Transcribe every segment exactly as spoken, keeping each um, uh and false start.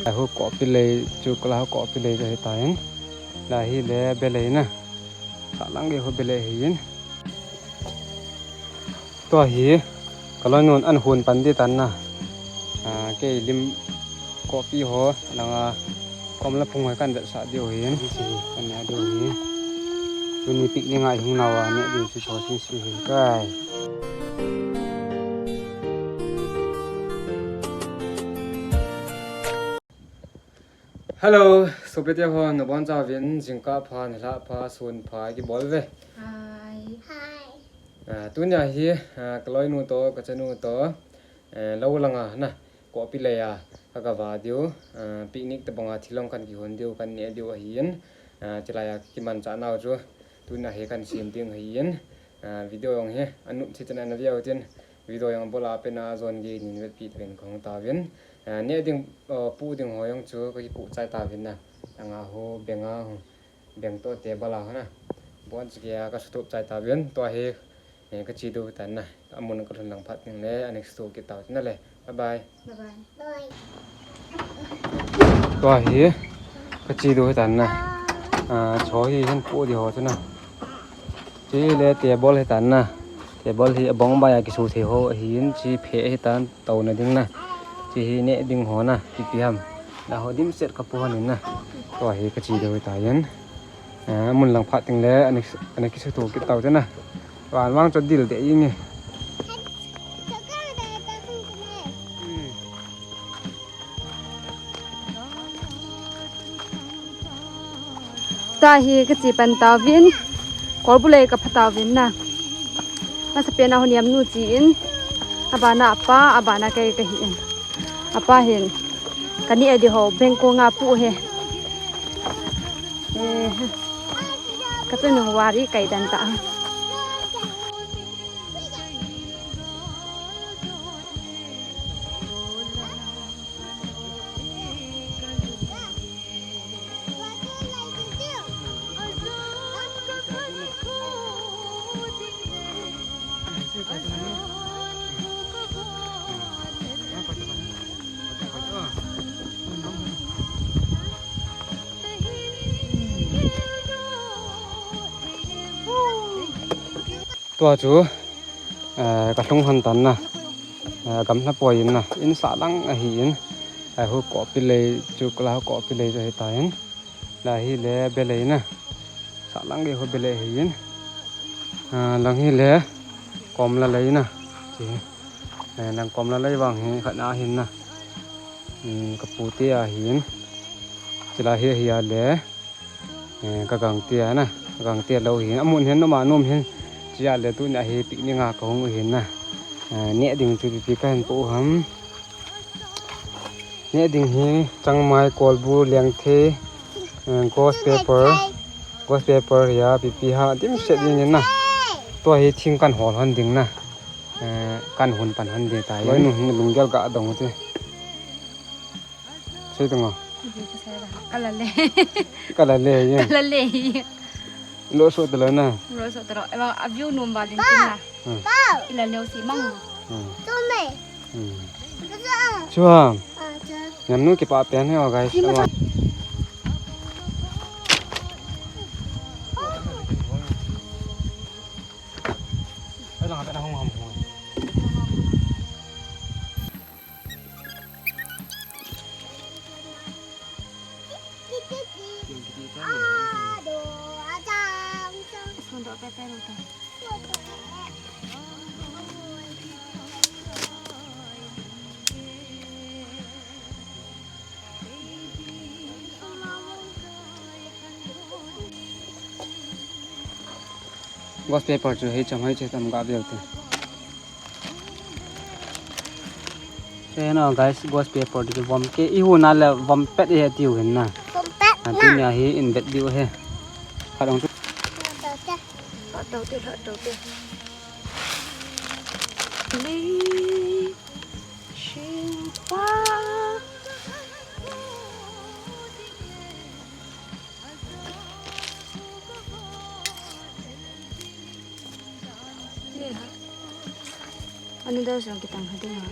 Lai hu kopi lei chu, ka lai hu kopi lei chu hitan. Lai hi le belei na. Sa lang ge hu belei hin. Tua hi, ka loinun an hun pan di tan na. Ah, kei lim kopi ho, langa kom la phung ho kan vetsah diu hin. Hi si hi, kan ne diu hi. Tuni picnic a hung nau a ne diu chu cho si si hi kai. Hello, sopite ho, nabon chauvin, jingkah pha, nilhah pha, sun pha, kibol ve. Hi. Hi. Ah, tunia hi, ah, ka loinu to, ka chanu to, eh, lou langa na, kopi lei a, ka ka va diu, ah, picnic tabang a thil hung kan kihon diu, kan ne diu ahin, ah, chilai a kimanchah nau chu, tunia hi kan sem ding ahin, ah, video jong hi, anop cheh cheh in na veu tin, video jong bol a pen a jon gei nin vetpi tabang kahung tauvin, ah, ne ding, ah, pu ding ho jong chu, ka kipu chai tauvin na, anga ho, beng a ho. Beng to table a ho na. Bon cheh kei a ka sutup chai tauvin, tua hi, eh, ka che diu tan na. Amun ka lhun lang phat ding le, a next to kit tau na le. Bye bye. Bye bye. Tua hi, ka che diu tan na. Ah, cho hi hin pu di ho chu na. Che le table hi tan na. Table hi abong bai a kisu thei ho hin che phe hi tan. Touna ding na. Che hi ne ding ho na, ipi ham. La ho dimset ka pu hon in na. Tua hi ka che diu ta yen. Ah, mun lang phat ding le, ani, ani kisutu kit tau te na. Van vang cho dil de ing e. Hmm. Tua hi ka che pan tauvin, kolbu lei ka pha tauvin na. Masapen a honiam nu che in, abana apa, abana kei ka hi in. Apa hin, ka ne di ho, beng ko nga pu he. Eh, ka chanu wari kai dan ta. Tua chu, eh, ka lhung hon tan na, eh, gamla poi in na, in sah lang ahi in, eh, hu kopi lei chu, ka la hu kopi lei chu ahi ta in, la hi le belei na, sah lang ge hu belei ahi in, ah, lang hi le komla lei na, chi, eh, lang komla lei vang hi khat na ahin na, um, ka pu te ahi in, chi la hi ahi a le, Eh, ka gang tia na, ka gang tia lou hin. Amun hin, noma nom hin. Chia le tunia hi picnic a ka hung u hin na. Eh, ne ding chu pipi ka hin po u ham. Ne ding hi, changmai, kolbu, lengthei, eh, ghost pepper. Ghost pepper hia, pipi ha, dimset ding in na. Tua hi thing kan hol hon ding na. Eh, kan hun pan hon ding ta. Loinu hin lunggel ga dong u te. Sei tung o. Ka la le. Ka la le ye. Ka la le ye. Lo so ta lo na. Lo so ta lo. Eva, a view num ba ding tin na. Hmm. I la le si mang. Hmm. Hmm. Chua. Nyam nu kipa pen he o guys. Ai lang pen hong ham hong. Ghost pepper chu hei cham hei che tam ga veu te. Che na guys, ghost pepper chu vom ke i hu na le vom pet i he tiu hin na. Vom pet na. Tunia hi in bet diu he. Khat ong chu. Hot dog te, hot dog te. Li Shing Pa. Ani dai sang kitang ha ding ha.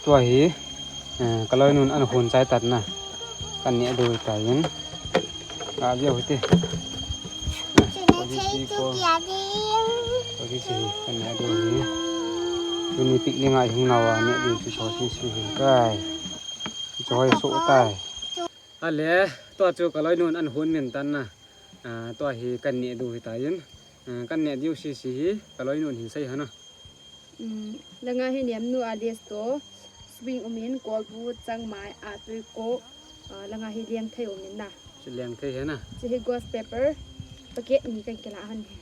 Tua hi, eh, ka loinun an hon chai tan na. Kan neh diu tai in. Ka view hite. Chuna thei tu kia ding. Tua hi si kan neh diu hi. Tuni picnic a hung nau a neh diu chu tua hi si hi tai. Chu hoi su tai. Ale, tua chu ka loinun an hon min tan na. Ah, tua hi kan neh diu hi tai in. Ah, kan neh diu si si hi ka loinun hin sei ha na. Um, langa hi niam nu a list to, spring um in, kolbu, changmai, a tui ko, ah, langa hi leng thei um in na. Chu leng thei hi na. Chu hi ghost pepper, packet ni kan kila han hi.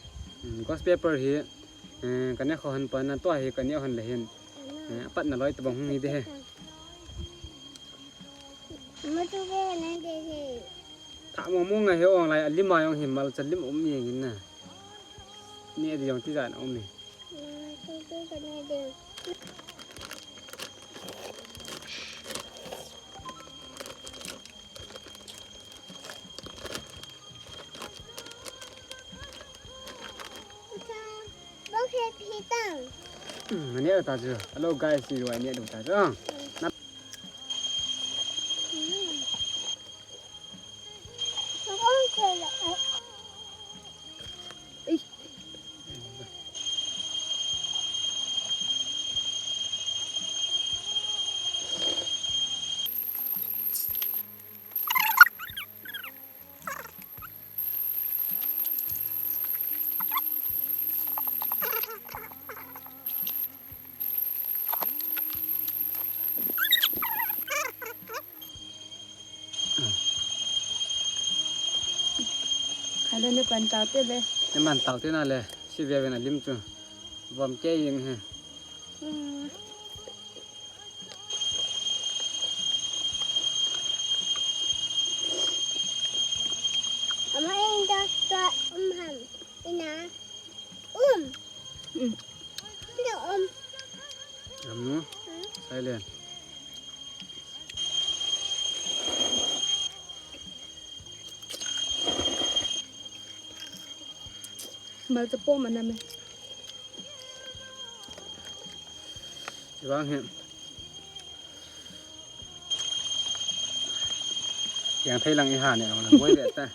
Um, ghost pepper hi, eh, kan neh kho han pa na tua hi kan neh han le hin. Eh, apat na loi tabang hung hi de he. Ma tu ve na de he. Tha mo mo nga he ong lai, a lim a jong hi mal cha lim um ni ngin na. Neh di jong ti jan um ni. Hmm, neh ta chu. Hello guys, si lo neh ta chu. Kha le na pan tau te le. Na man tau te na le. Si ve ve na lim chu. Vom ke ing he. Hmm. Ama in da tua um ham. Ina. Um. Um. Ina um. Am nu. Hmm. Silent. Mal chapo mana me. Vang he. Yang thei lang i ha ne, ang lang boi ve ta.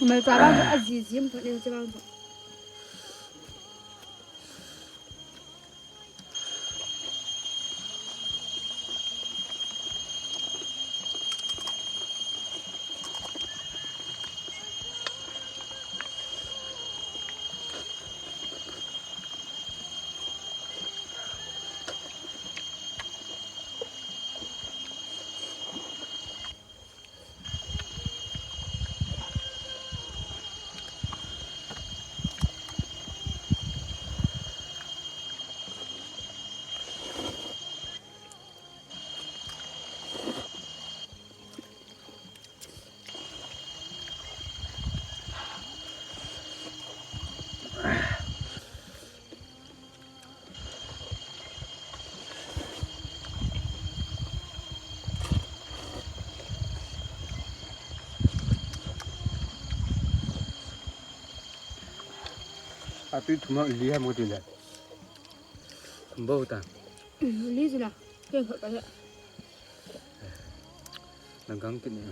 Mal cha bang a ji jim pha ne cha bang. Atui thum a li ham kati le. Thum bou ta. Li jila. Keng khat ka le. Nang kang kit ni.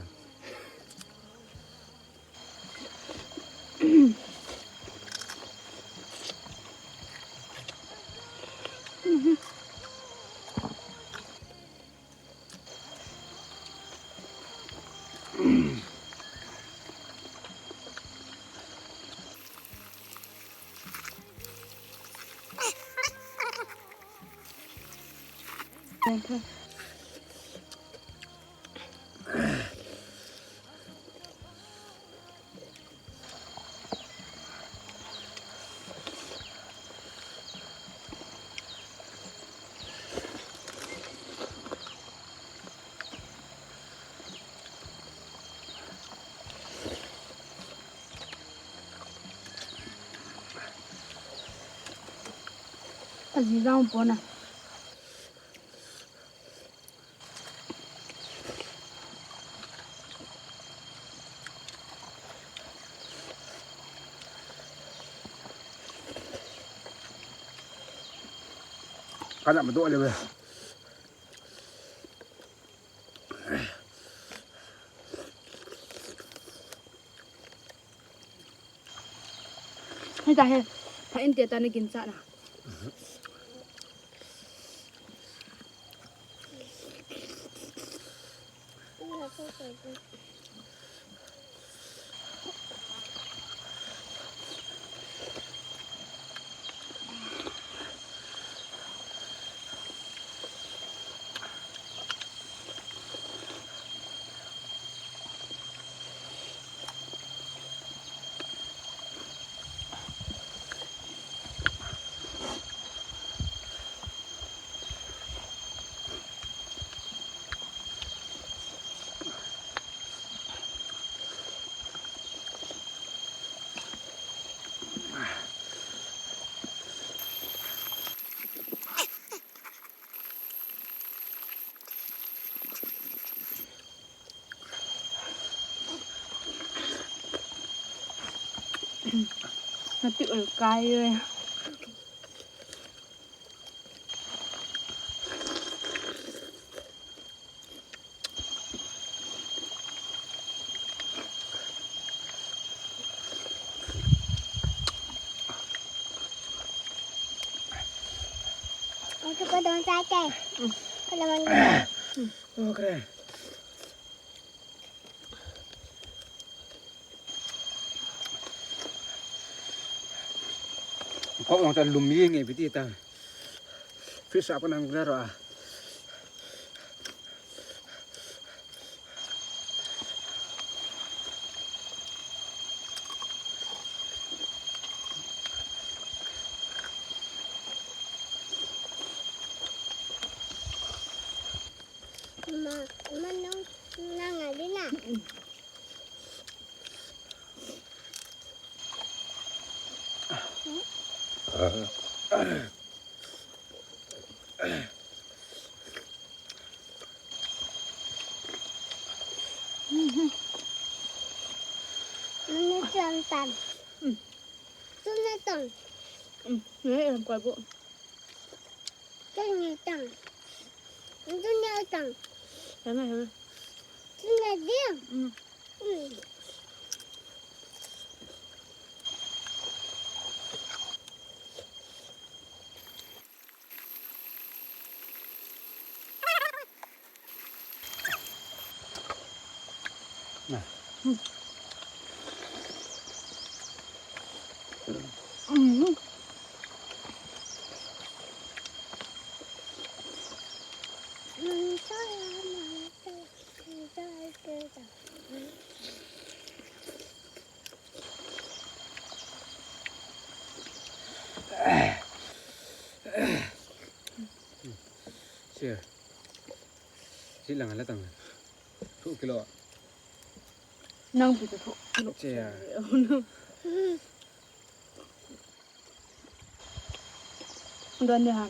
Aji jang pona. Kana ma do le we. Hei ta he, pha in te ta na gin cha na. Nati ul kai. Ito ko doon sa ate. Kalaman ko. Okay. Kau orang tak lum ye ngai biti ta. Fish apa nang kena roh. Ma, ma nang, nang ali na. Mama, tan tan. Suna tan. Ni em koi bu. Tan ni tan. Suna tan. Hena, hena. Suna dia. Sir. Sir lang ala tang. Thu kilo. Nang pi thu kilo. Sir. Don de han.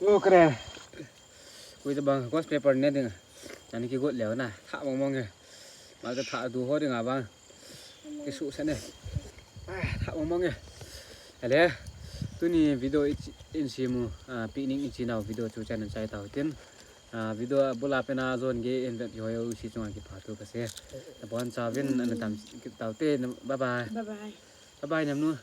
Ô, kre. Koi ta bang, ghost pepper ne ding. Ani ki got leo na. Tha mong mong e. Ma ta tha du ho ding a bang. Kisu sene. Ah, tha mong mong e. Ale, tuni video ichi- in simu, ah, picnic ichi nau video chu channel chai tau tin. Ah, video bula pena zon ge in vet yo yo si chunga kipha thu kase. Abon chavin ana tam kit tau te. Bye bye. Bye bye. Bye bye nam nu.